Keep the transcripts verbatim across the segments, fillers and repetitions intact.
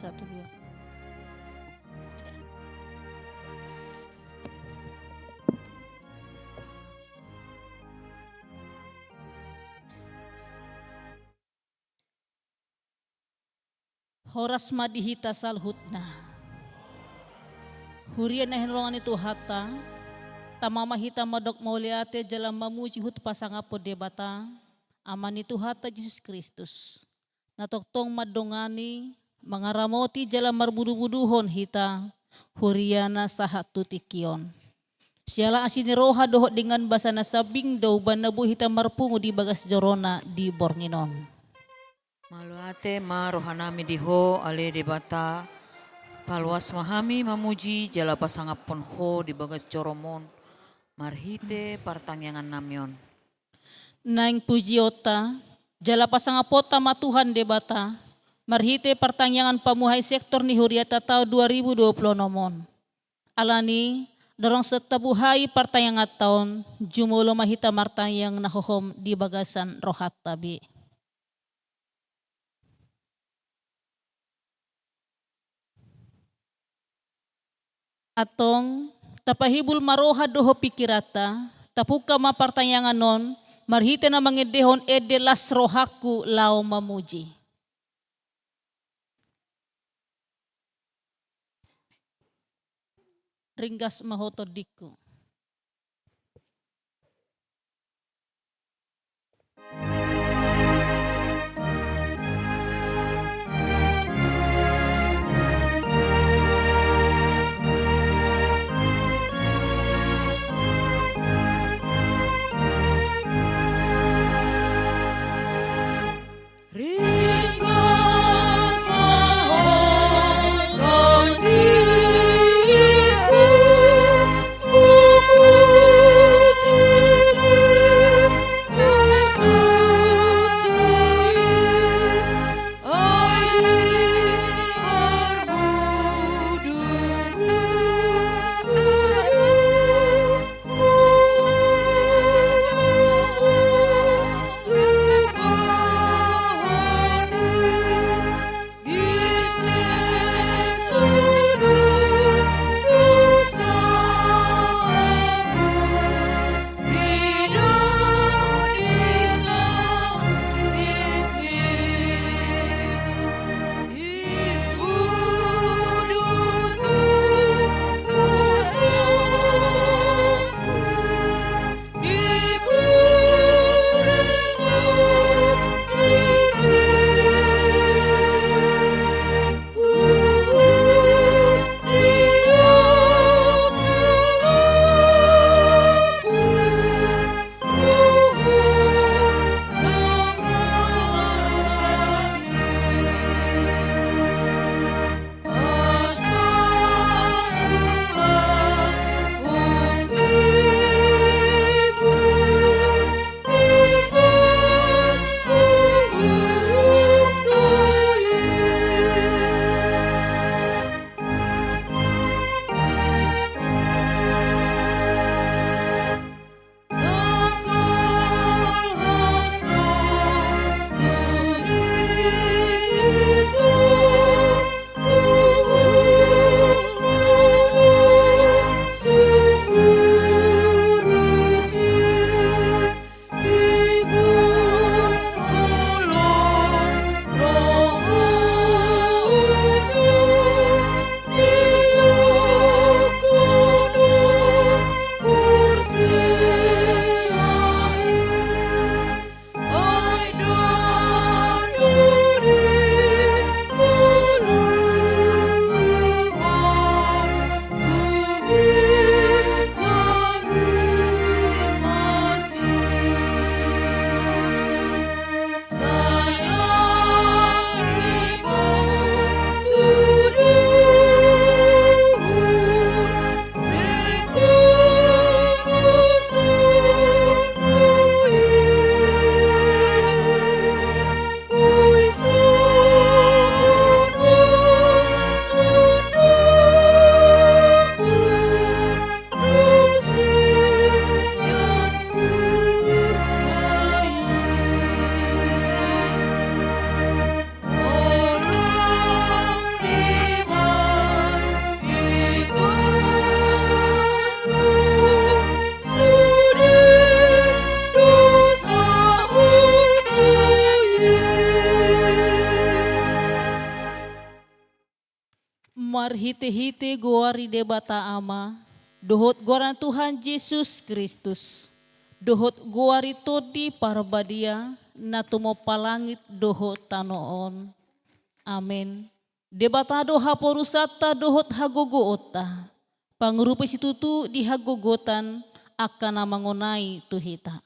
Satu, dua. Horas ma di hita saluhutna. Huria na hinaholongan ni Tuhanta, tama ma hita mandok mauliate jala mamuji huhut pasangaphon Debata, Ama ni Tuhanta Jesus Kristus, na tongtong mandongani, mangaramoti jala marbudubuduhon hita, huriana sahat tu tingki on. Siala asi ni roha dohot dengan basa na sambing do umbahen na boi hita marpungu di bagas jorona di borngin on. Mauliate ma rohanami di Ho, ale Debata, paloas ma hami mamuji jala pasangaphon Ho di bagas jorom on, marhite partangiangannami on. Naeng pujionta jala pasangaphonta ma Tuhan Debata, marhite partangiangan pamuhai sektor ni huriata taon dua ribu dua puluh onom on. Alani, dorang sentabuhai partangianganta on, jumolo ma hita martangiang na hohom di bagasan rohanta be. Antong, tapahibul ma roha dohot pingkiranta, tapungka ma partangiangan on, marhite na mangendehon ende las rohangku laho mamuji. Ringgas ma ho tondingku. Marhite-hite goar ni Debata Ama, dohot goar ni Tuhan Jesus Kristus, dohot goar ni Tondi Parbadia, na tumompa langit dohot tano on. Amen. Debata do haporusanta dohot hagogoonta, pangurupi situtu di hagogotan angka na mangonai tu hita.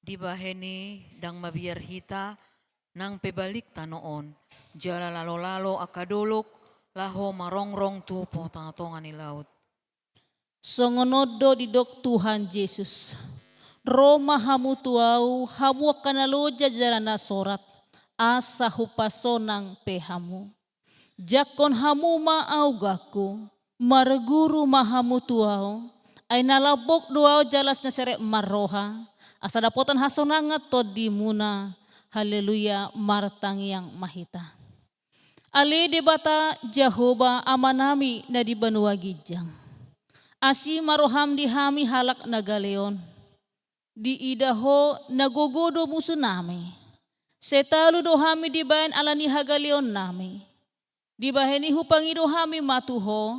Dibahen i ndang mabiar hita, nang pe balik tano on, jala lalo-lalo angka dolok, laho marongrong tu tonga-tonga ni laut. Songon on do didok Tuhan Jesus: Ro ma hamu tu Ahu, hamu angka na loja jala na sorat, asa hupasonang pe hamu. Jangkon hamu ma augangku, marguru ma hamu tu Ahu, ai na lambok do Ahu jala na serep marroha, asa dapotan hasonangan tondimuna. Haleluya, martangiang ma hita. Ale Debata Jahowa Amanami na di banua ginjang, asi ma roham di hami halak na gale on. Diida Ho na gogo do musunami. Sai talu do hami dibahen ala ni hagaleonnami. Dibahen i hupangido hami ma tu Ho,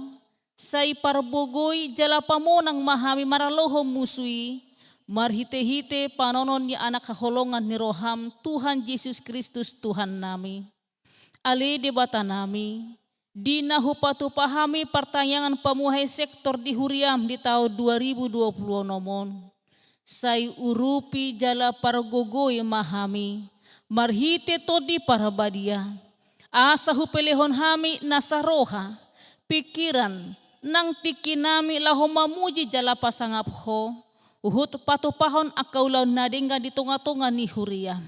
sai parbogoi jala pamonang ma hami maralohon musu i, marhite-hite panaonon ni Anak haholongan ni roham, Tuhan Jesus Kristus Tuhannami. Ale Debatanami, di na hupatupa hami partangiangan pamuhai sektor di huriam di taon dua ribu dua puluh onom on, sai urupi jala pargogoi ma hami, marhite Tondi Parbadia, asa hupelehon hami nasa roha, pingkiran, nang tingkinami laho mamuji jala pasangap Ho, huhut patupahon angka ulaon na denggan di tonga-tonga ni huriam.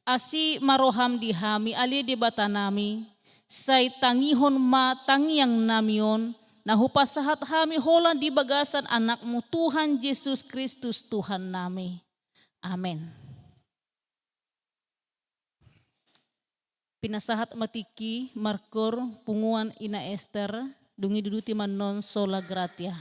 Asi ma roham di hami, ale Debatanami, sai tangihon ma tangiangnami on, na hupasahat hami holan di bagasan Anakmu Tuhan Jesus Kristus Tuhannami. Amen. Pinasahat ma tingki markoor punguan Ina Ester, dung i diuduti ma annon sola gratia.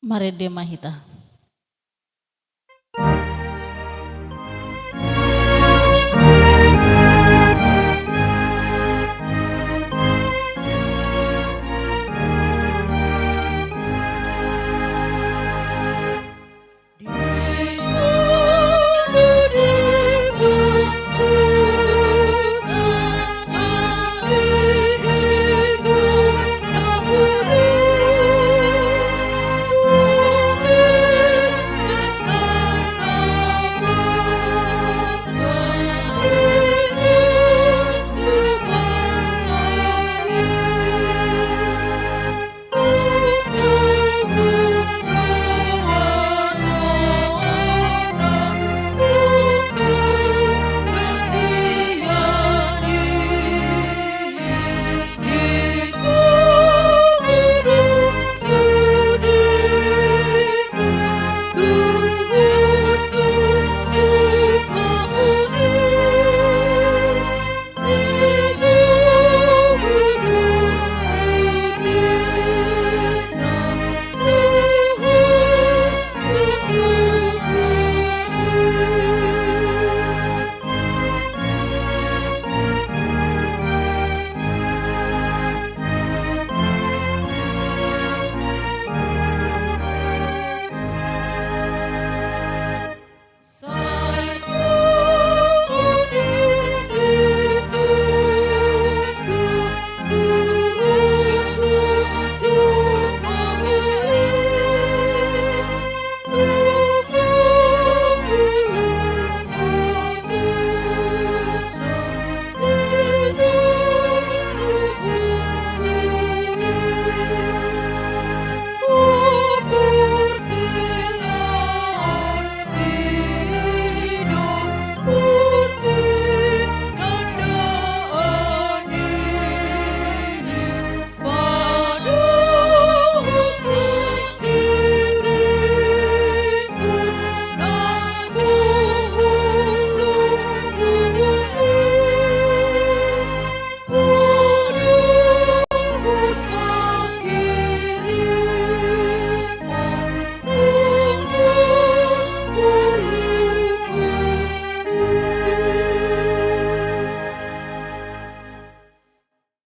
Marende ma hita.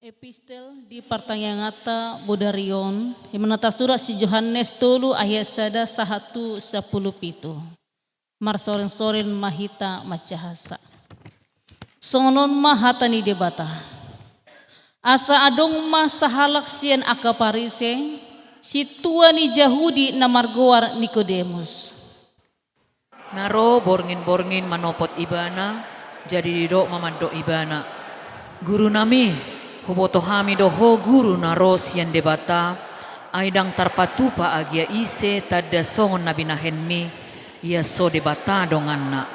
Epistel di partangianganta bodari on, i ma na tarsurat si Johannes tolu ayat sada sahat tu sampulu pitu. Marsorensoren ma hita manjahasa. Songon on ma hata ni Debata. Asa adong ma sahalak sian angka Parise, sintua ni Jahudi na margoar Nikodemus. Na ro borngin-borngin manopot Ibana, jadi didok ma mandok Ibana: Gurunami, huboto hami do Ho Guru na ro sian Debata, ai ndang tarpatupa agia ise tanda songon na binahenmi, ia so Debata donganna.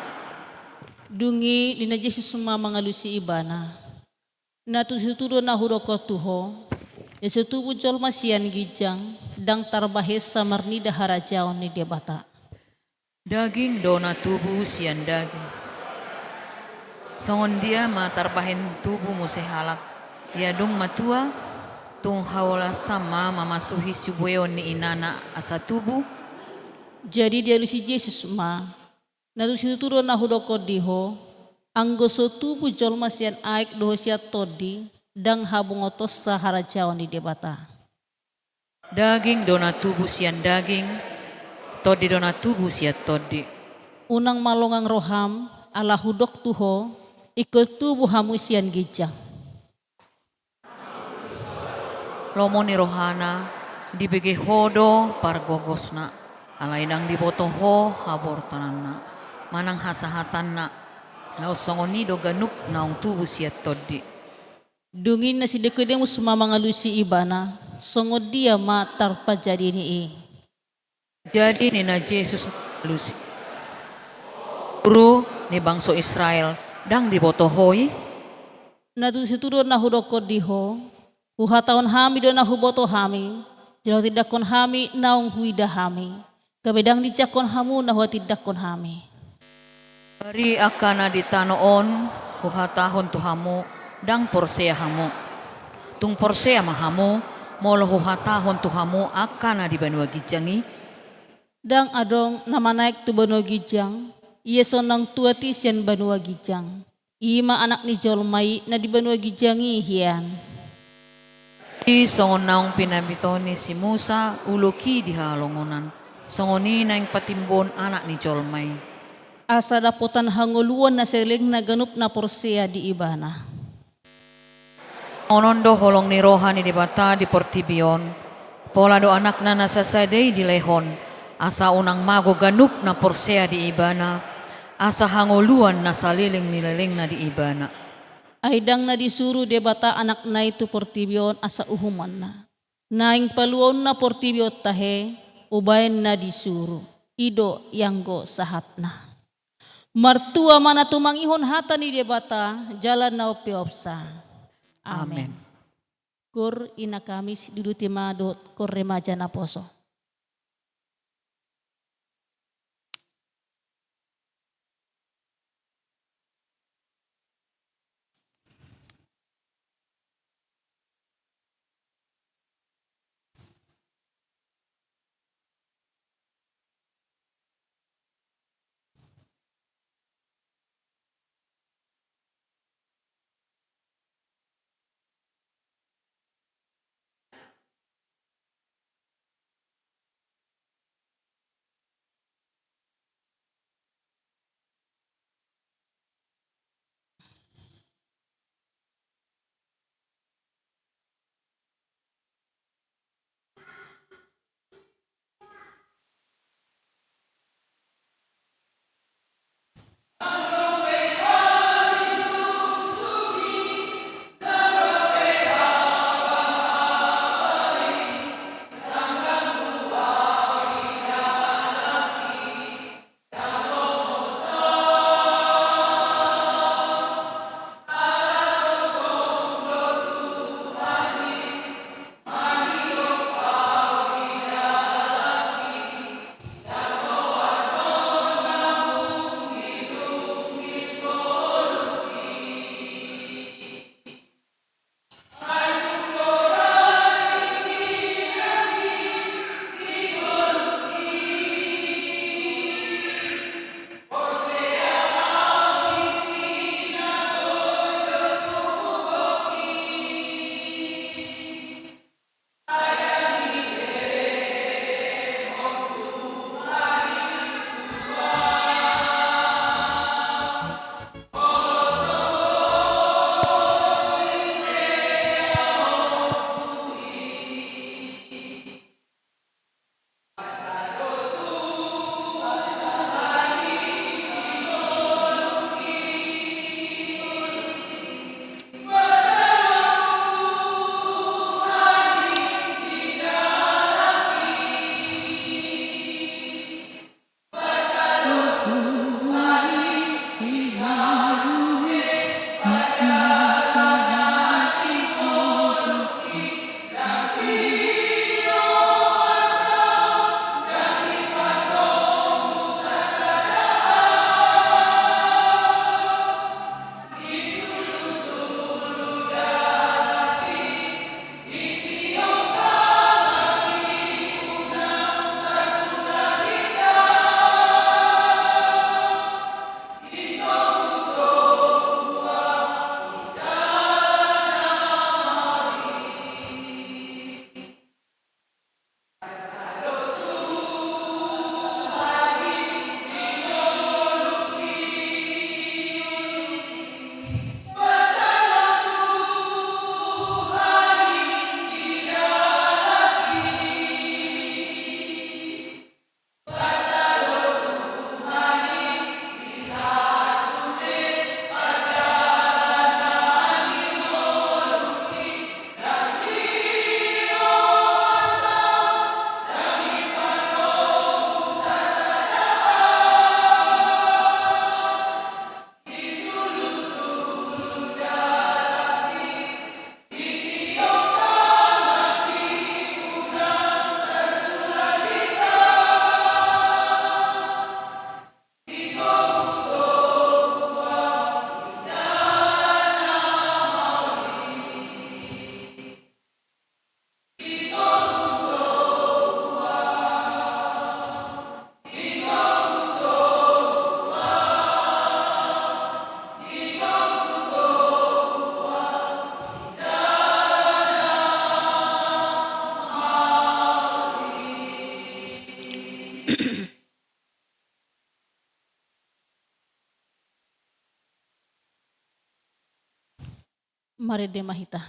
Dung i ninna Jesus ma mangalusi ibana: Na tutu-tutu do na hudokkon tu ho, ia so tubu jolma sian ginjang, ndang tarbahensa marnida harajaon ni Debata. Daging do na tubu sian daging. Songon dia ma tarbahen tubu muse halak, ia dung matua, tung haolasan ma mamasuhi sibueon ni inana asa tubu? Jadi dialusi Jesus ma: Na tutu-tutu do na hudokkon di ho, anggo so tubu jolma sian aek dohot sian tondi, ndang habongotonsa harajaon ni Debata. Daging do na tubu sian daging, tondi do na tubu sian tondi. Unang ma longang roham, ala hudok tu ho, ingkon tubu hamu sian ginjang. Lomo ni rohana, dibege ho do pargogosna, alai ndang diboto ho habortananna, manang hasahatanna, laos songon i do ganup naung tubu sian tondi. Dung i ninna si Nikodemus ma mangalusi ibana: Songon dia ma tarpajadi ni i? Jadi ninna Jesus mangalusi: Guru ni bangso Israel, ndang diboto ho i? Na tutu-tutu do na hudokkon di ho, huhatahon hami do na huboto hami, jala hutindanghon hami naung huida hami, gabe ndang dijangkon hamu na hutindanghon hami. Bari angka na di tano on huhatahon tu hamu, ndang porsea hamu. Tung porsea ma hamu, molo huhatahon tu hamu angka na di banua ginjang i? Ndang adong na manaek tu banua ginjang, ia so naung tuat i sian banua ginjang. I ma Anak ni jolma i na di banua ginjang i hian. I songon naung pinabito ni si Musa ulok i di halongonan, songon i naeng patimbon Anak ni jolma i. Asa dapotan hangoluan na saleleng na ganup na porsea di Ibana. Songon on do holong ni roha ni Debata di portibi on, pola do Anakna na sasada i dilehon, asa unang mago ganup na porsea di Ibana, asa hangoluan na saleleng ni lelengna di Ibana. Ai ndang na disuru Debata Anakna i tu portibi on asa uhumonna. Naeng paluaonna portibi on tahe, umbahen na disuru, i do ianggo sahatna. Martua ma na tumangihon hata ni Debata jala na umpeopsa. Amen. Amen. Gor Ina Kamis, diuduti ma dohot gor remaja naposo. Marende ma hita.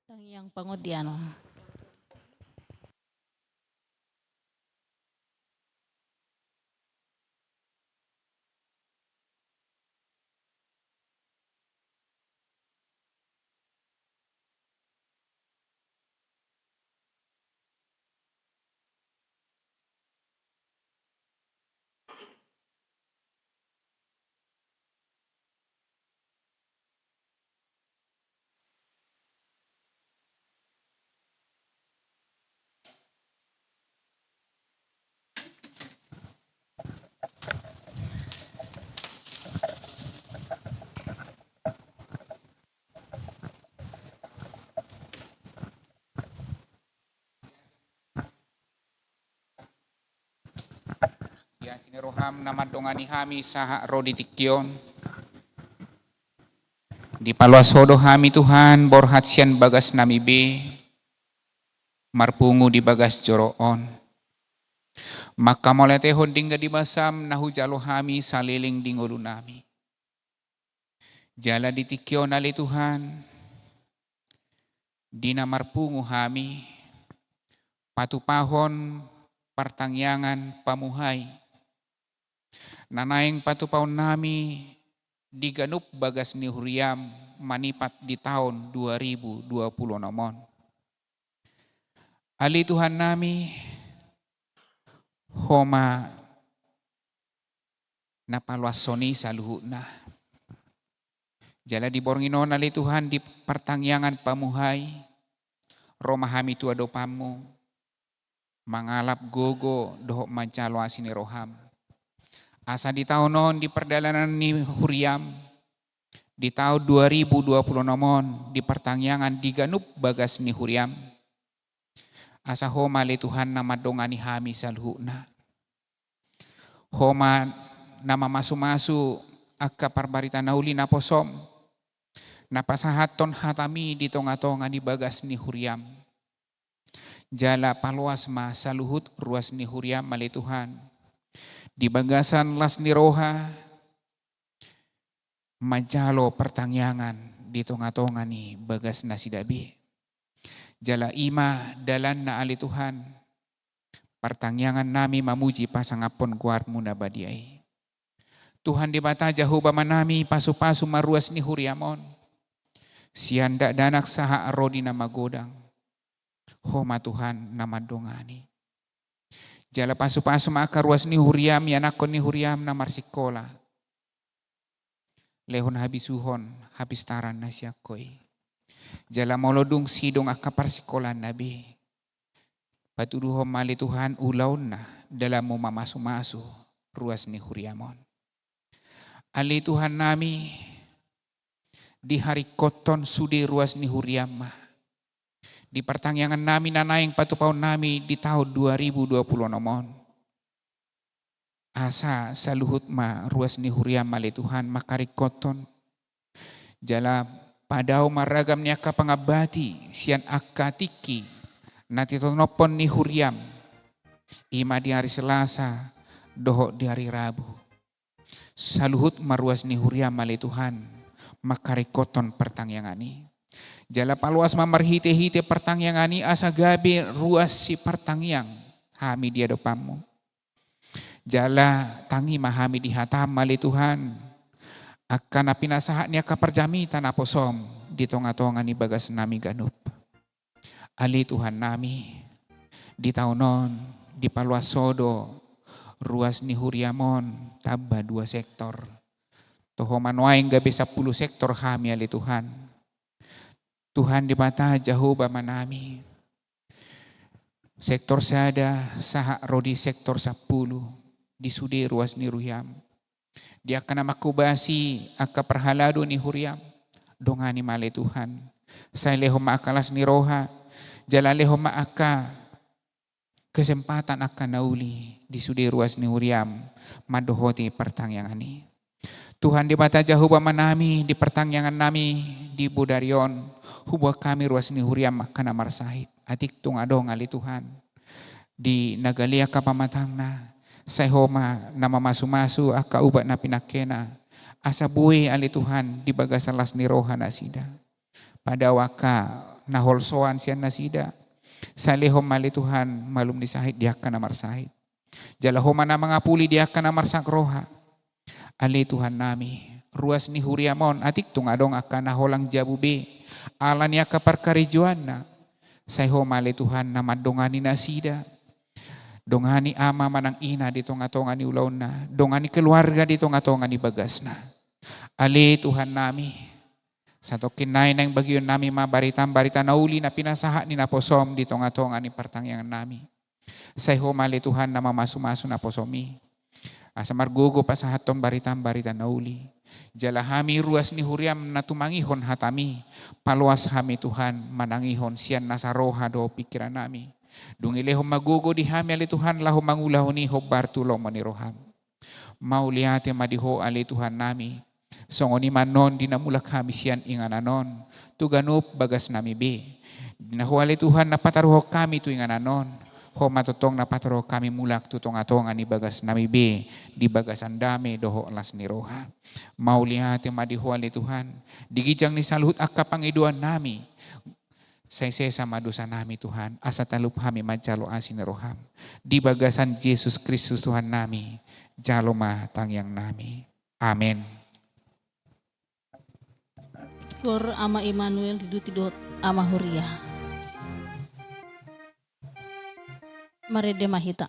Tangiang pangondian. Di asi ni roham na mandongani hami sahat ro di tingki on. Dipaloas Ho do hami Tuhan, borhat sian bagasnami be, marpungu di bagas joro on. Manghamauliatehon denggan di basam na hujalo hami saleleng di ngolunami. Jala di tingki on ale Tuhan, di na marpungu hami, patupahon partangiangan pamuhai na naeng patupaonnami di ganup bagas ni huriam manipat di taon dua ribu dua puluh onom on. Ale Tuhannami, Ho ma na paloashon i saluhutna. Jala di borngin on ale Tuhan, di partangiangan pamuhai, ro ma hami tu adopanmu, mangalap gogo dohot manjalo asi ni roham. Asa di taon on di pardalanan ni huriam, di taon dua ribu dua puluh onom on, di partangiangan di ganup bagas ni huriam, asa Ho ma ale Tuhan na mandongani hami saluhutna. Ho ma na mamasumasu angka parbarita na uli naposom, na pasahathon hatami di tongatonga ni bagas ni huriam. Jala paloas ma saluhut ruas ni huriam ale Tuhan, di bagasan las ni roha, manjalo partangiangan di tongatonga ni bagas nasida be. Jala i ma dalanna ale Tuhan, Partangiangan nami mamuji pasangaphon goarmu na badia i. Tuhan Debata Jahowa Amanami, pasupasu ma ruas ni huriam on. Sian dakdanak sahat ro di na magodang. Ho ma Tuhan na mandongani. Jala pasupasu ma angka ruas ni huriam, ianakhon ni huriam na marsikola. Lehon habisuhon, hapistaran na sian Ho i. Jala molo dung sidung angka parsikolaan na be, patuduhon ma ale Tuhan ulaonna, dalanmu mamasumasu ruas ni huriam on. Ale Tuhan nami, diharingkothon sude ruas ni huriam ma di partangiangan nami na naeng patupaon nami di taon dua ribu dua puluh onom on. Asa saluhut ma ruas ni huriam ale Tuhan mangharingkothon. Jala padao ma ragam ni angka pangambati sian angka tingki na tinotophon ni huriam. I ma di ari Selasa dohot di ari Rabu. Saluhut ma ruas ni huriam ale Tuhan mangharingkothon partangiangan i. Jala paloas ma marhitehite partangiangan i asa gabe ruas sipartangiang hami di adopanmu. Jala tangi ma hami di hatam ale Tuhan, angka na pinasahat ni angka parjamita naposom di tongatonga ni bagas nami ganup. Ale Tuhan nami, di taon on dipaloas Ho do ruas ni huriam on tamba dua sektor. Toho ma nuaeng gabe sampulu sektor hami ale Tuhan. Tuhan Debata Jahowa Amanami, sektor sada sahat ro di sektor sampulu di sude ruas ni huriam. Di angka na manghobasi angka parhalado ni huriam, dongani ma ale Tuhan. Sai lehon ma angka las ni roha, jala lehon ma angka kesempatan angka na uli di sude ruas ni huriam mandohoti partangiangan i. Tuhan Debata Jahowa Amanami, di partangiangan nami di bodari on, huboan hami ruas ni huriam angka na marsahit. Atik tung adong ale Tuhan di na gale angka pamatangna, sai Ho ma na mamasumasu angka ubat na pinangkena, asa boi ale Tuhan di bagasan las ni roha nasida. Padao angka na holsoan sian nasida, sai lehon ma ale Tuhan malum ni sahit di angka na marsahit. Jala Ho ma na mangapuli di angka na marsak roha. Ale Tuhan nami, ruas ni huriam on atik tung adong angka na holang jabu be ala ni angka parkarejoanna, sai Ho ma ale Tuhan na mandongani nasida. Dongani ama manang ina di tongatonga ni ulaonna, dongani keluarga di tongatonga ni bagasna. Ale Tuhan nami, satongkin nai naeng bagion nami ma barita-barita na uli na pinasahat ni naposom di tongatonga ni partangiangan nami. Sai Ho ma ale Tuhan na mamasumasu naposom i, asa margogo pasahathon barita-barita na uli. Jala hami ruas ni huriam na tumangihon hatam i, paloas hami Tuhan manangihon sian nasa roha dohot pingkiran nami. Dung i lehon ma gogo di hami ale Tuhan laho mangulahon i hombar tu lomo ni roham. Mauliate ma di Ho ale Tuhan nami. Songon i ma annon di na mulak hami sian inganan on tu ganup bagas nami be. Di na Ho ale Tuhan na pataruhon hami tu inganan on, Ho ma tongtong na pataruhon hami mulak tu tongatonga ni bagas nami be di bagasan dame dohot las ni roha. Mauliate ma di Ho ale Tuhan, di ginjang ni saluhut angka pangidoan nami. Sai sesa ma dosa nami Tuhan, asa talup hami manjalo asi ni roham. Di bagasan Jesus Kristus Tuhan nami, jalo ma tangiang nami. Amen. Gor Ama Immanuel, diduti dohot Ama Huria. Marende ma hita.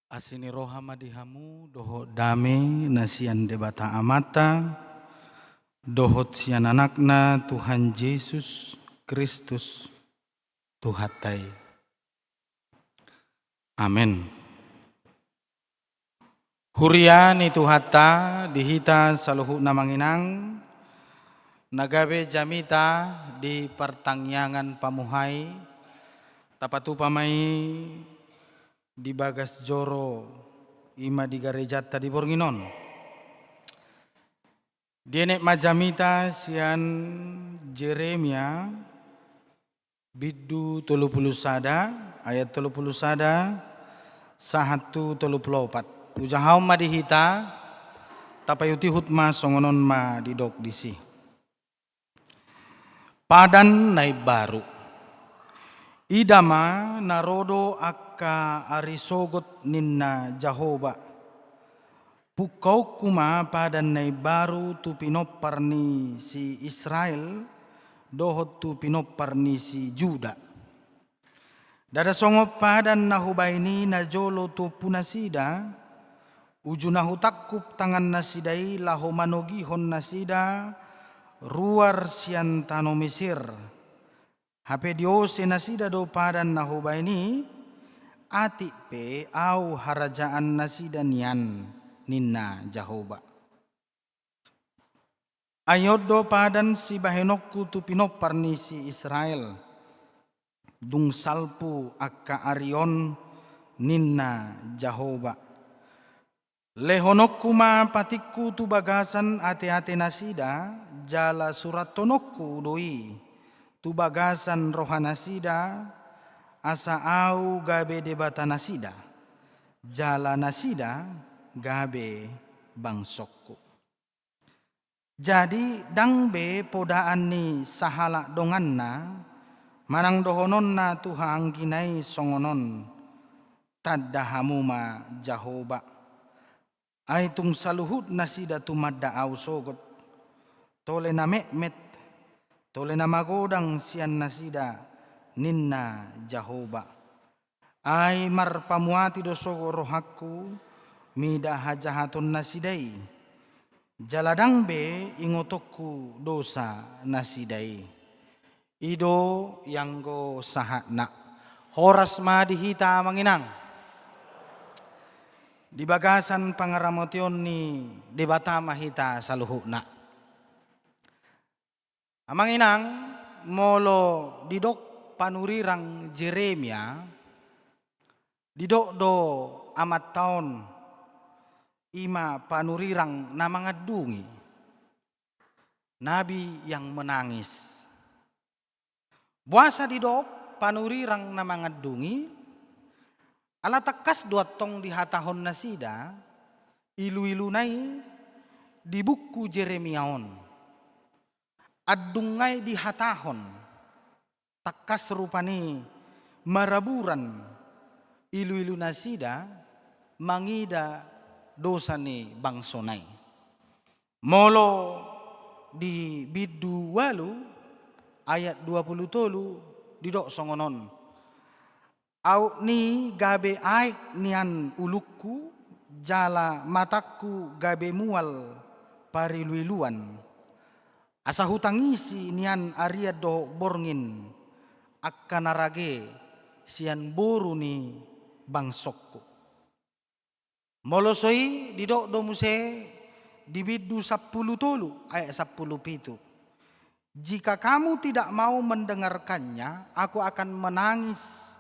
Asi ni roha ma di hamu dohot dame na sian Debata Amanta dohot sian Anakna Tuhan Jesus Kristus, Tuhanta i. Amen. Huria ni Tuhanta, di hita saluhutna, amang inang, na gabe jamita di partangiangan pamuhai, tapatupa ma i di bagas joro, i ma di garejanta di borngin on. Dienet ma jamita sian Jeremia bindu tolu pulu sada, ayat tolu pulu sada sahat tu tolu pulu opat. Hujahahon ma di hita, tapaihutihut ma, songon on ma didok disi. Padan na imbaru. Ida ma, na ro do angka ari sogot, ninna Jahowa. Pungkaonku ma padan na imbaru tu pinompar ni si Israel dohot tu pinompar ni si Juda. Ndada songon padan na hubahen i najolo tu ompunasida, uju na hutangkup tangannasida i laho manogihon nasida ruar sian tano Mesir. Hape diose nasida do padan na hubahen i, atik pe Ahu harajaannasida nian, ninna Jahowa. Ai on do padan sibahenonku tu pinompar ni si Israel, dung salpu angka ari on, ninna Jahowa. Lehononku ma patikku tu bagasan ateatenasida, jala surathononku do i tu bagasan rohanasida, asa Ahu gabe Debatanasida, jala nasida gabe bangsongku. Jadi, ndang be podaan ni sahalak donganna, manang dohononna tu haanggina i songon on, tanda hamu ma Jahowa. Ai tung saluhut nasida tumanda Ahu sogot, tole na metmet, tole na magodang sian nasida, ninna Jahowa. Ai marpamuati do sogot rohangku mida hajahatonnasida i, jala ndang be ingotonku dosanasida i. I do ianggo sahatna. Horas ma di hita, amang inang. Di bagasan pangaramotion ni Debata ma hita saluhutna. Amang inang, molo didok panurirang Jeremia, didok do amanta on, i ma panurirang na mangandungi, nabi yang menangis. Boasa didok panurirang na mangandungi? Ala tangkas do antong dihatahon nasida iluiluna i di buku Jeremia on. Andung nai dihatahon, tangkas rupani maraburan iluilunasida mangida dosa ni bangsona i. Molo di bindu ualu ayat dua pulu tolu didok songon on. Aut ni gabe aek nian ulungku, jala matangku gabe mual pariluiluan. Asa hutangisi nian arian dohot borngin, angka na rage sian boru ni bangsongku. Molo so i didok do muse di bindu sampulu tolu ayat sampulu pitu. Jika kamu tidak mau mendengarkannya, aku akan menangis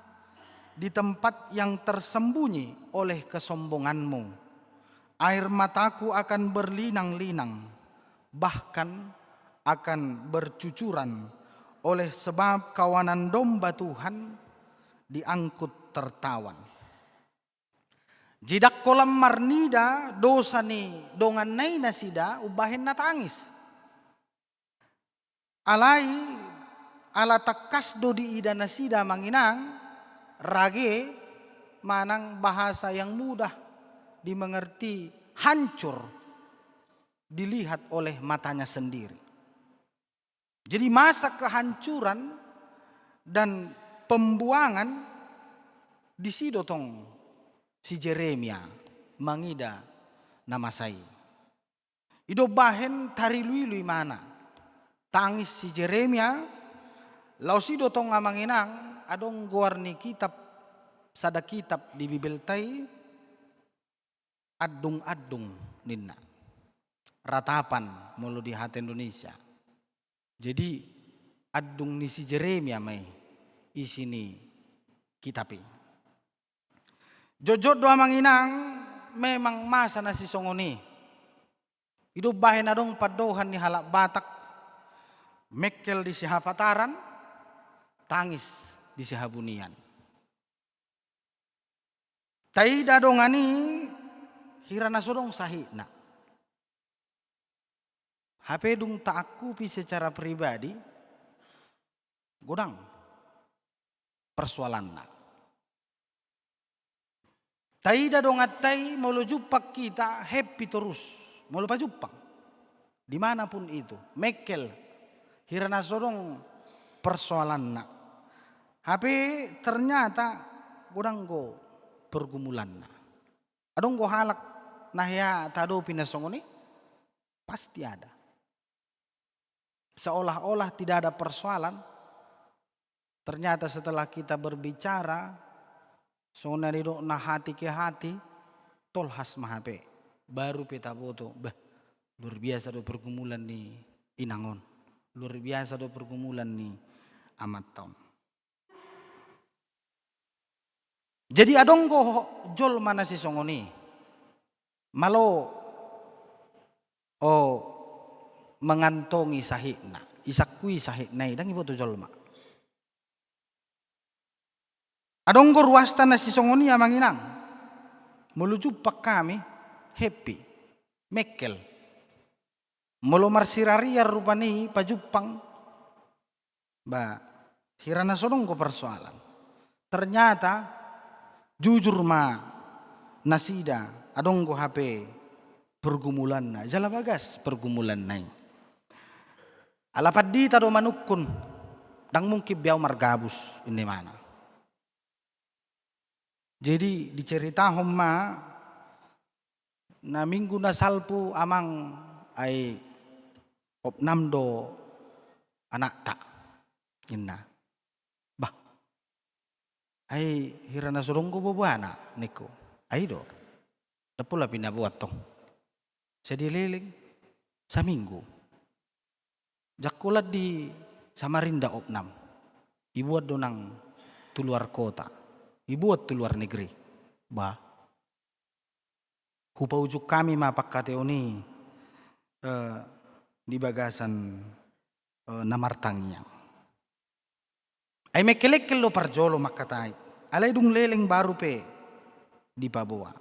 di tempat yang tersembunyi oleh kesombonganmu. Air mataku akan berlinang-linang, bahkan akan bercucuran oleh sebab kawanan domba Tuhan diangkut tertawan. Jadi ndang holan marnida dosa ni donganna i nasida umbahen na tangis. Alai ala tangkas do diida nasida, amang inang, rage, manang bahasa yang mudah dimengerti, hancur dilihat oleh matanya sendiri. Jadi masa kehancuran dan pembuangan disi do tong si Jeremia mangida na masa i. I do umbahen tariluilu imana. Tangis si Jeremia, laos i do tong amang inang, adong goar ni kitab, sada kitab di Bibelta i, Andung-andung ninna. Ratapan molo di hata Indonesia. Jadi, andung ni si Jeremia ma i isi ni kitab i. Jotjot do amang inang, memang masa na sisongon i. I do umbahen adong pandohan ni halak Batak, mengkel di sihapataran, tangis di sihabunian. Taida dongan i hira na so adong sahitna. Hape dung taangkupi secara pribadi, godang persoalanna. Taida donganta i molo jumpang hita happy torus, molo pajumpang. Di mana pun itu, mengkel, hira na so adong persoalanna. Hape ternyata godang do pergumulanna. Adong do halak na hea tahadopi na songon i? Pasti ada. Seolah-olah tidak ada persoalan, ternyata setelah kita berbicara, songon na nidokna hati ke hati, tolhas ma hape. Baru pe taboto, bah, luar biasa do pergumulan ni inang on. Luar biasa do pergumulan ni amanta on. Jadi adong do jolma na sisongon i. Malo, o, mengantongi sahitna. Isangkui sahitna i, ndang diboto jolma. Adong do ruasta na sisongon i amang inang. Molo jumpang hami, happy, mengkel. Molo marsirariar rupani pajumpang, bah, hira na so adong do persoalan. Ternyata jujur ma nasida, adong do hape pergumulanna, jala bagas pergumulanna i. Ala pandita do manungkun, ndang mungkin be au margabus, ninna imana. Jadi diceritahon ma, na minggu na salpu amang, ai opnam do anakta, ninna. Bah, ai hira na so adong do boaboana, ningku. Ai do. Ndang pola pinaboa tong. Sai dileleng saminggu. Jangkolan di Samarinda opnam. Iboan do nang tu luar kota. Iboan tu luar negeri. Bah. Hupaujung hami ma pangkataion i, eh, di bagasan, eh, na martangiang. Ai mengkelengkel do parjolo mangkatai. Alai dung leleng baru pe dipaboa.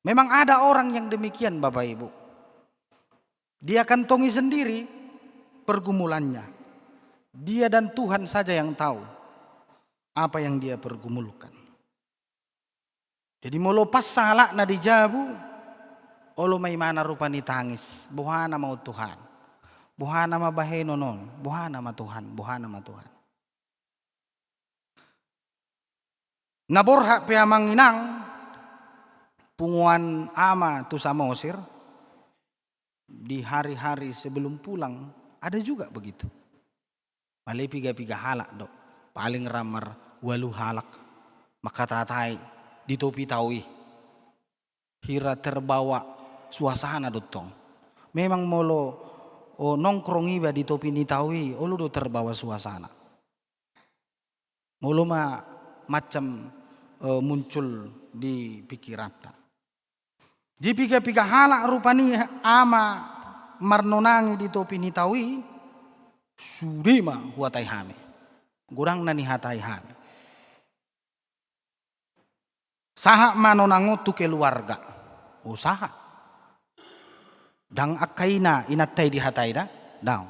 Memang ada orang yang demikian, Bapak Ibu. Dia kantongi sendiri pergumulannya. Dia dan Tuhan saja yang tahu apa yang dia pergumulkan. Jadi molo pas sahalakna di jabu, olo ma imana rupani tangis. Boha nama on Tuhan. Boha nama bahenon on. Boha nama Tuhan. Boha nama Tuhan. Na borhat pe amang inang, punguan ama tu Samosir, di hari-hari sebelum pulang, ada juga begitu. Male piga-piga halak do, paling ra marualu halak, mangkatatai di topi tao i. Hira terbawa suasana do tong. Memang molo, o, nongkrong iba di topi ni tao i, olo do terbawa suasana. Molo ma macam, eh, muncul di pikiranta. Di piga-piga halak rupani ama marnonangi di topi ni tao i, sude ma huhatai hami. Godang na nihatai hami. Sahat ma nonang on tu keluarga. O, sahat. Ndang angka ina, inanta i dihatai da? Ndang.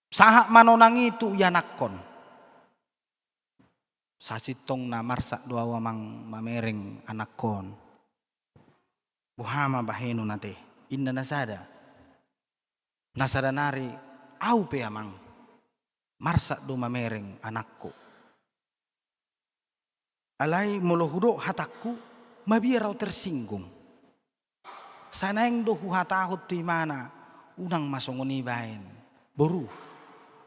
Sahat ma nonang i tu ianakhon. Sasintongna marsak do au amang mamereng anakhon. Boha ma bahenon ate, inna na sada. Na sada nari, au pe amang, marsak do mamereng anakku. Alai molo hudok hatangku, mabiar au tersinggung. Sai naeng do huhatahon tu imana, unang ma songon i baen, boru.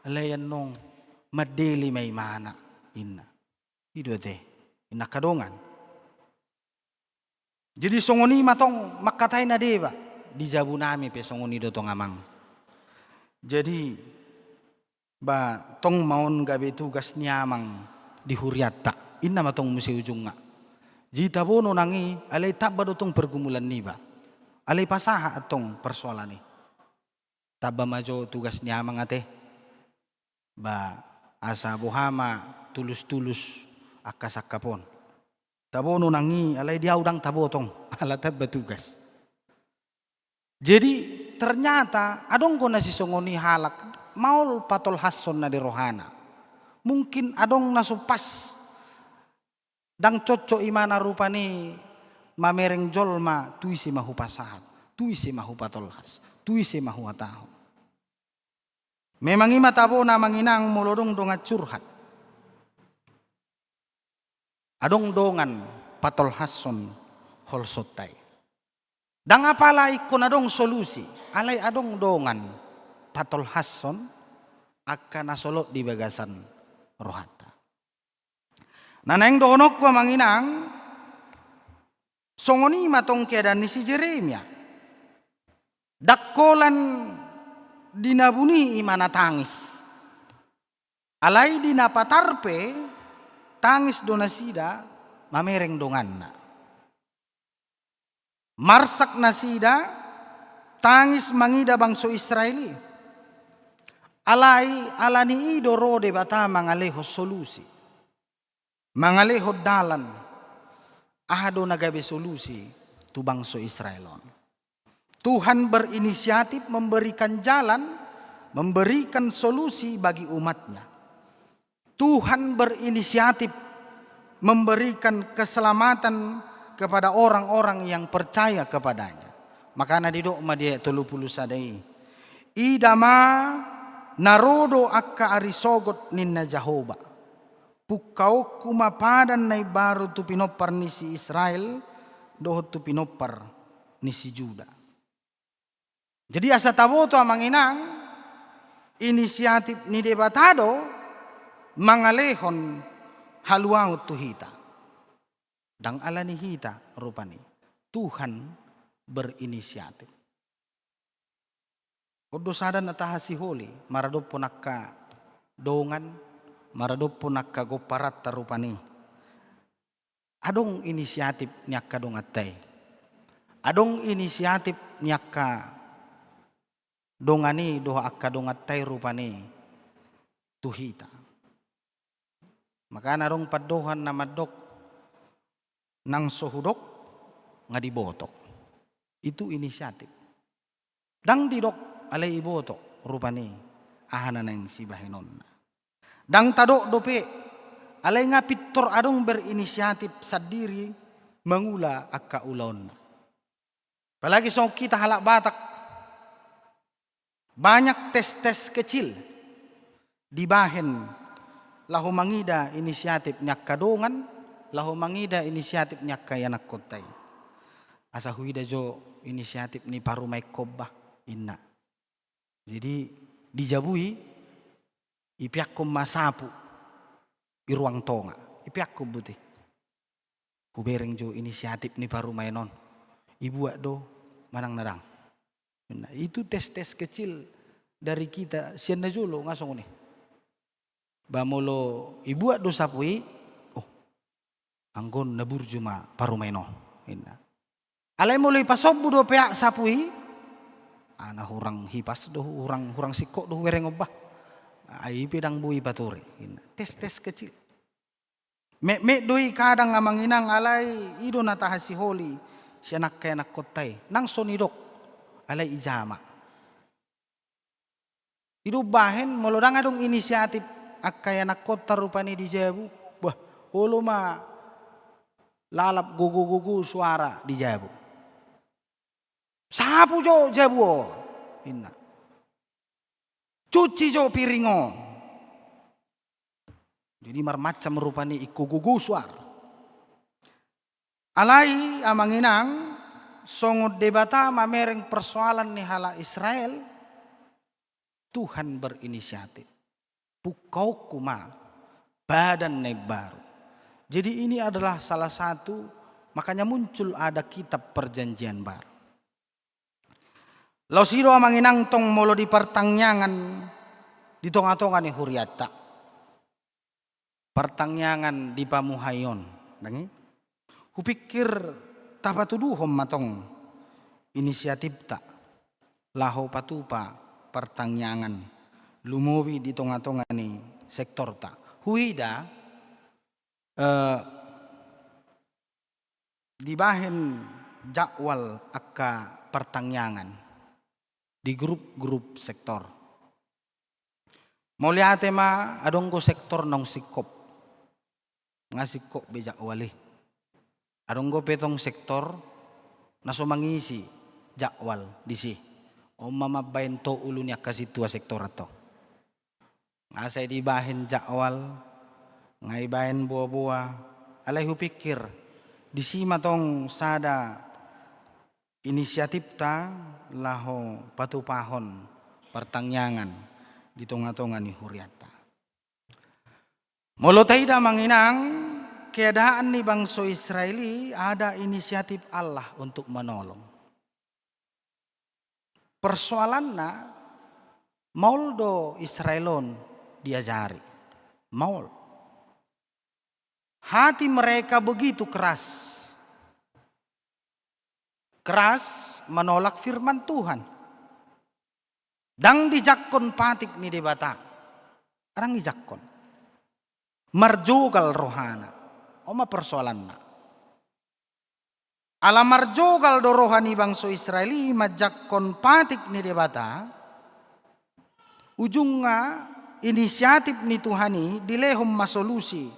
Alai annon mandele ma imana, inna. I do ate, inna angka dongan. Jadi songon i ma tong mangkatai na deba, di jabu nami pe songon i do tong amang. Jadi ba tong ma on gabe tugas ni amang di hurianta, inna ma tong muse ujungna. Jadi tabo nang i, alai tamba do tong pergumulan niba. Alai pasahat antong persoalan i. Tamba ma jo tugas ni amang ate. Ba asa boha ma tulus-tulus angka sangkap on. Tabo nang i, alai di au ndang tabo tong, ala tamba tugas. Jadi ternyata adong do na sisongon i halak, maol patolhashon na di rohana. Mungkin adong na so pas, ndang cocok imana rupani mamereng jolma, tu ise ma hupasahat, tu ise ma hupatolhas, tu ise ma huhatahon. Memang i ma tabo na amang inang molo adong dongan curhat. Adong dongan patolhashon holsonta i. Ndang apala ingkon adong solusi, alai adong dongan patolhashon angka na solot di bagasan rohanta. Na naeng dohononku amang inang, songon i ma tong keadaan ni si Jeremia. Ndang holan di na buni imana tangis. Alai di na patar pe tangis do nasida mamereng donganna. Marsak nasida tangis mangida bangso Israel i. Alai ala ni i do ro Debata mangalehon solusi. Mangalehon dalan, aha do na gabe solusi tu bangso Israel on. Tuhan berinisiatif memberikan jalan, memberikan solusi bagi umatnya. Tuhan berinisiatif memberikan keselamatan kepada orang-orang yang percaya kepada-Nya. Makana didok ma di ayat tolu pulu sada i, ida ma na ro do angka ari sogot ninna Jahowa. Pungkaonku ma padan na imbaru tu pinompar ni si Israel, dohot tu pinompar ni si Juda. Jadi asa taboto amang inang, inisiatif ni Debata do mangalehon haluaon tu hita. Ndang ala ni hita rupani, Tuhan berinisiatif. On do sada na taha siholi maradophon angka dongan, maradophon angka gomparanta rupani. Adong inisiatif ni angka donganta i. Adong inisiatif ni angka dongan i dohot angka donganta i rupani tu hita. Makana adong pandohan na mandok, nang so hudok nga diboto. Itu inisiatif. Ndang didok alai iboto rupani aha na naeng sibahenonna. Ndang tadok dope alai nga pintor adong berinisiatif sandiri mangula angka ulaonna. Apalagi songon hita halak Batak, banyak tes-tes kecil dibahen laho mangida inisiatif ni angka dongan, laho mangida inisiatif ni angka ianakkonta i. Asa huida jo inisiatif ni parumaenhon bah, inna. Jadi di jabu i, ipeakkon ma sapu i ruang tonga, ipeakkon buti. Hubereng jo inisiatif ni parumaen on. Ibuat do manang na ndang. Nah, itu tes-tes kecil dari kita sian na jolo nga songon i. Ba molo ibuat do sapu i, oh, anggo on na burju ma parumaen on, inna. Alai molo ipasombu do peak sapu i, ah, na hurang hipas do, hurang, hurang singkop do hubereng on bah. Ai pe ndang boi pature, inna. Tes-tes kecil. Metmet do i kadang amang inang, alai i do na taha siholi sian angka ianakkonta i. Nang so nidok alai ijama. I do umbahen molo ndang adong inisiatif angka ianakkonta rupani di jabu, bah, olo ma lalap gogo-gogo suara di jabu. Sapu jo jabu on, inna. Cuci jo piring on. Jadi marmacam rupani ingkon gogo suara. Alai amang inang, songon Debata mamereng persoalan ni halak Israel, Tuhan berinisiatif. Pungkaonku ma badan na imbaru. Jadi ini adalah salah satu, makanya muncul ada kitab Perjanjian Baru. Laos i do amang inang tong molo di partangiangan di tonga-tonga ni hurianta. Partangiangan di pamuhai on, dang i? Hupikir tapatuduhon ma tong inisiatifta laho patupa partangiangan lumobi di tonga-tonga ni sektorta. Huida, eh, dibahen jadwal angka partangiangan di grup-grup sektor. Mauliate ma, adong do sektor naung singkop. Nga singkop be jadwal i. Adong do pe tong sektor na so mangisi jadwal disi. On ma mambahen to ulu ni angka sintua sektor antong. Nga sai dibahen jadwal, nga ibahen boa-boa, alai hupikir, disi ma tong sada inisiatifta laho patupahon partangiangan di tonga-tonga ni hurianta. Molo taida amang inang, keadaan ni bangso Israel i ada inisiatif Allah untuk menolong. Persoalanna, maol do Israel on diajari. Maol. Hati mereka begitu keras. Keras menolak firman Tuhan. Dang dijangkon patik ni Debata. Dang dijangkon. Marjogal rohana. On ma persoalanna. Ala marjogal do roha ni bangso Israel i manjangkon patik ni Debata, ujungna inisiatif ni Tuhan i dilehon ma solusi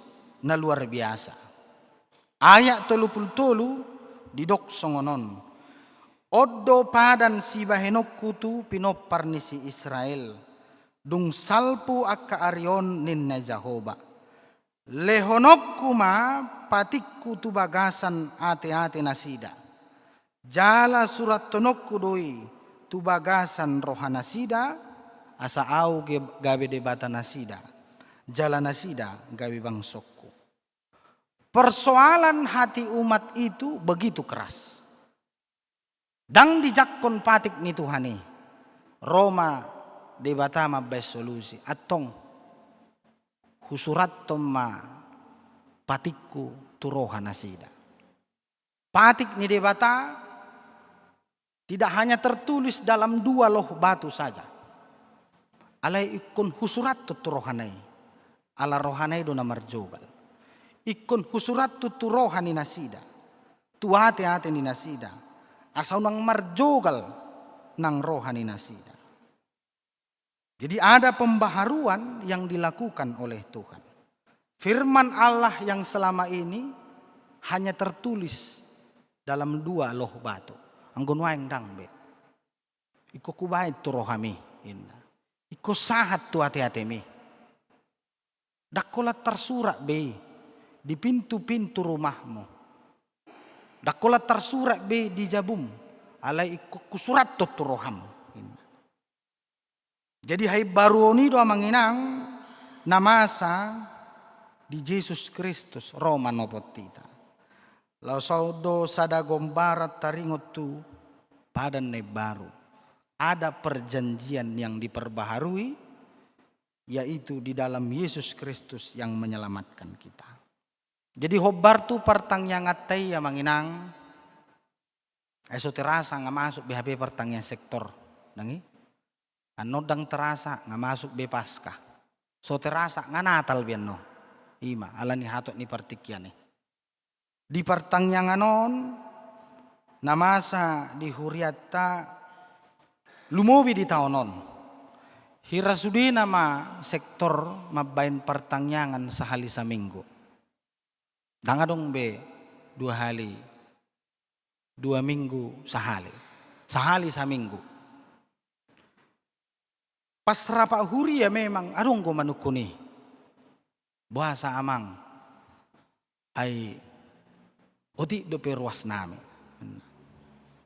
na luar biasa. Ayat tolu pulu tolu didok songon on. On do padan sibahenonku tu pinompar ni si Israel. Dung salpu angka ari on ninna Jahowa. Lehononku ma patikku tu bagasan ate-ate nasida. Jala surathononku do i tu bagasan roha nasida, asa ahu ge-, gabe Debata nasida. Jala nasida gabe bangsongku. Persoalan hati umat itu begitu keras. Dang dijangkon patik ni Tuhan i. Ro ma Debata mambahen solusi. Antong, husurathon ma patikku tu roha nasida. Patik ni Debata tidak hanya tertulis dalam dua loh batu saja. Alai ingkon husurathon tu rohana i. Ala rohana i do na marjogal. Ingkon husurathon tu roha ni nasida. Tu ate-ate ni nasida. Asa unang marjogal nang roha ni nasida. Jadi ada pembaharuan yang dilakukan oleh Tuhan. Firman Allah yang selama ini hanya tertulis dalam dua loh batu. Anggo nuaeng dang be. Ingkon hubahen tu rohami, inna. Ingkon sahat tu ate-atemi. Dang holan tarsurat be i di pintu-pintu rumahmu. Dang holan tarsurat be i di jabum. Alai ingkon husurathon tu roham, inna. Jadi haimbaruon i do amang inang na masa di Jesus Kristus ro manopot hita. Laos on do sada gombaran taringot tu padan na imbaru. Ada perjanjian yang diperbaharui, yaitu di dalam Yesus Kristus yang menyelamatkan kita. Jadi hombar tu partangianganta i amang inang, ai so terasa nga masuk be hape partangiangan sektor, dang i? Annon dang terasa nga masuk be Paskah. So terasa nga Natal be annon. Ima, ala ni hatop ni partingkian i. Di partangiangan on, na masa di hurianta lumobi di taon on. Hira sudena ma sektor mambahen partangiangan sahali saminggu. Dang adong be dua hali, dua minggu sahali. Sahali saminggu. Pas rapat huria memang adong do manungkun i. Boasa amang? Ai Otik dope ruasnami.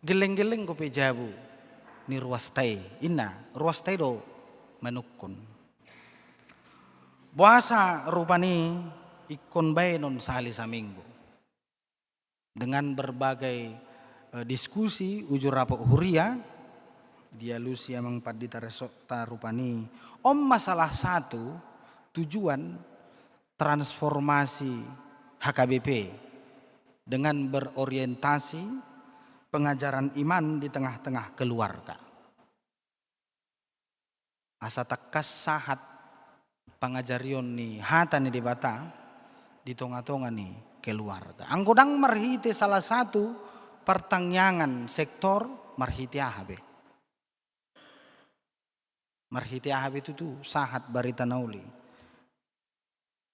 Gelleng-gelleng dope jabu ni ruasta i, ninna, ruasta i do manungkun. Boasa rupani ingkon baenon sahali saminggu. Dengan berbagai, eh, diskusi, uju rapot huria, dialusi amang pandita resort-ta rupani. On ma salah satu tujuan transformasi H K B P dengan berorientasi pengajaran iman di tengah-tengah keluarga. Asa tangkas sahat pangajarion ni hata ni Debata di tonga-tonga ni keluarga. Anggo ndang marhite salah satu partangiangan sektor, marhite aha be? Marhite aha be tutu sahat barita na uli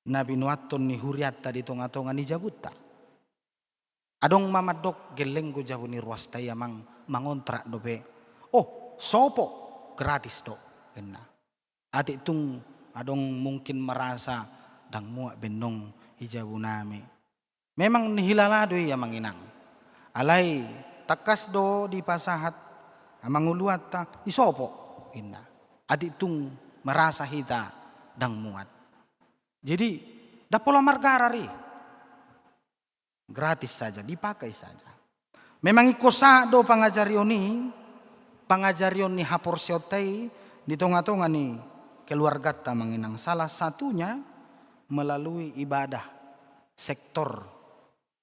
na binuathon ni hurianta di tonga-tonga ni jabunta? Adong ma mandok, gelleng do jabu ni ruasta i amang, mangontrak dope. Oh, sopo, gratis do, ninna. Atik tung adong mungkin merasa ndang muat be annon i jabunami. Memang nihilala do i amang inang. Alai tangkas do dipasahat amanguluanta, i sopo, ninna. Atik tung merasa hita ndang muat. Jadi, ndang pola margarar i. Gratis saja, dipakai saja. Memang ingkon sahat do pangajarion i, pangajarion ni haporseaonta i di tonga-tonga ni keluarganta amang inang. Salah satunya melalui ibadah sektor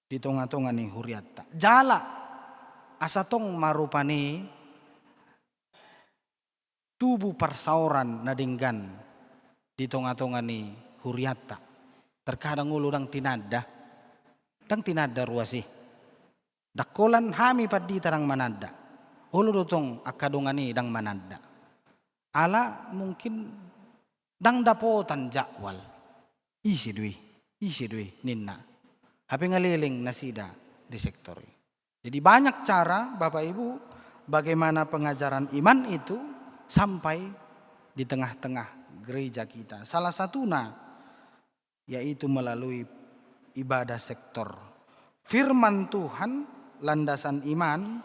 di tonga-tonga ni hurianta. Jala, asa tong ma rupani tubu parsaoran na denggan di tonga-tonga ni hurianta. Terkadang olo ndang tinanda, ndang tinanda ruas i. Ndang holan hami pandita ndang mananda. Olo do tong angka dongan i ndang mananda. Ala mungkin ndang dapotan jadwal. Ise do i, ise do i, ninna. Hape nga leleng nasida di sektor i. Jadi banyak cara, Bapak Ibu, bagaimana pengajaran iman itu sampai di tengah-tengah gereja kita. Salah satuna yaitu melalui ibadah sektor. Firman Tuhan, landasan iman,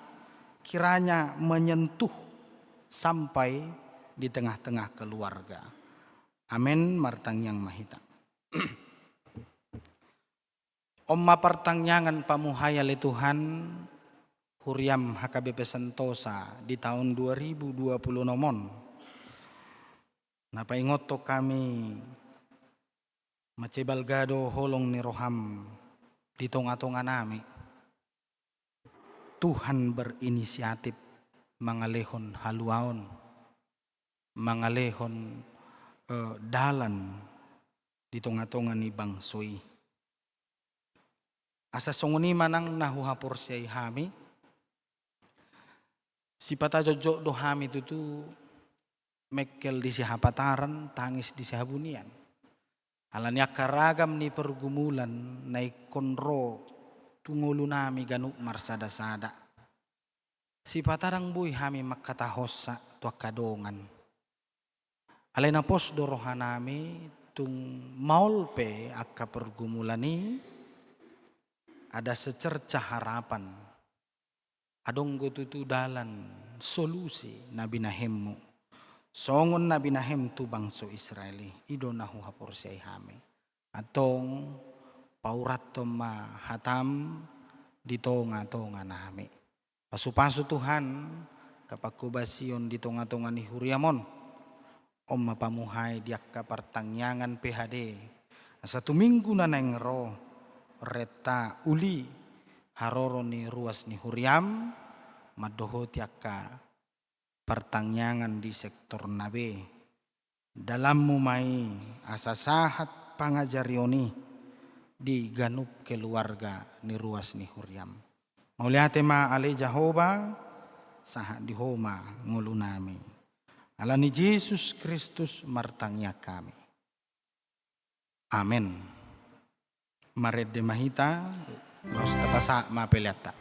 kiranya menyentuh sampai di tengah-tengah keluarga. Amen, martangiang ma hita. On ma partangiangan pamuhai ale Tuhan, huriam H K B P Sentosa di taon dua ribu dua puluh onom on. Na paingothon hami mansai balga do holong ni roham di tonga-tonga nami. Tuhan berinisiatif mangalehon haluaon, mangalehon, eh, dalan di tonga-tonga ni bangso i. Asa songon i ma nang na huhaporseai hami, sipata jotjot do hami tutu mengkel di sihapataran, tangis di sihabunian. Ala ni angka ragam ni pergumulan na ingkon ro tu ngolunami ganup marsada-sada. Sipata ndang boi hami manghatahonsa tu angka dongan. Alai na pos do rohanami, tung maol pe angka pergumulan i, ada secerca harapan. Adong do tutu dalan solusi na binahenmu. Songon na binahen tu bangso Israel i, i do na huhaporseai hami. Antong, paurathon ma hatam di tonga-tonga nami. Pasu-pasu Tuhan, angka panghobasion di tonga-tonga ni huriam on. On ma pamuhai di angka partangiangan P H D. Asa tu minggu na naeng ro, renta uli haroro ni ruas ni huriam, mandohoti angka partangiangan di sektor na be. Dalanmu ma i asa sahat pangajarion i di ganup keluarga ni ruas ni huriam. Mauliate ma ale Jahowa, sahat di Ho ma ngolunami. Ala ni Jesus Kristus martangiang hami. Amen. Marende ma hita, laos tapasahat ma peleanta.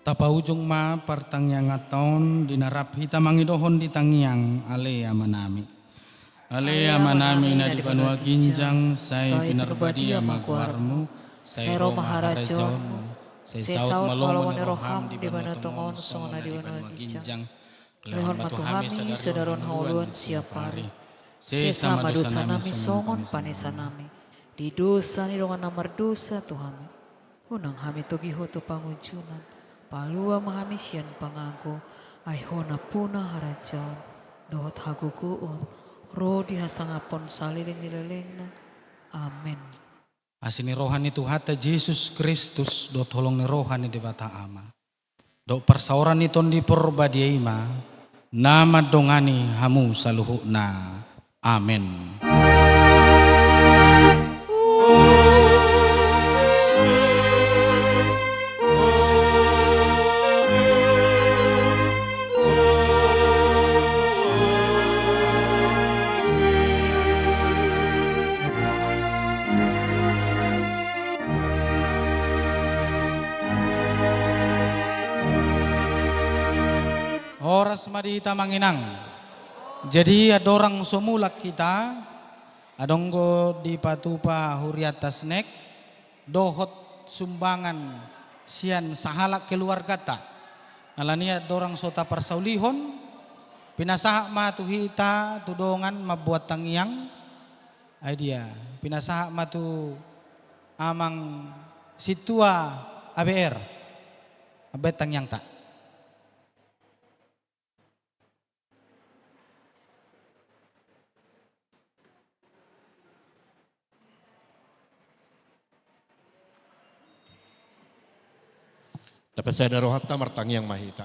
Tapaujung ma partangianganta on di na rap hita mangidohon di tangiang Ale Amanami. Ale Amanami na di banua ginjang, sai pinarbadia ma goarmu, sai ro ma harajaonmu, sai saut ma lomo ni roham di banua tonga on songon na di banua ginjang. Lehon ma tu hami sadari on hangoluan siapari. Sesa ma dosanami songon panesanami di dosa ni dongan na mardosa tu hami. Unang hami togihon tu pangunjunan. Palua ma hami sian pangago. Ai Ho nampuna harajaon dohot hagogoon ro di hasangapon saleleng ni lelengna. Amen. Asi ni roha ni Tuhanta Jesus Kristus dohot holong ni roha ni Debata Ama dohot parsaoran ni Tondi Porbadia i ma na mandongani hamu saluhutna. Amen. Horas ma di hita amang inang. Jadi andorang so mulak hita, adong do dipatupa hurianta sian dohot sumbangan sian sahalak keluarganta. Alani i andorang so taparsaulihon, pinasahat ma tu hita tu dongan mamboan tangiang. Ai dia, pinasahat ma tu amang sintua A B R. Mambaen tangiangta. Tapasada rohanta, martangiang ma hita.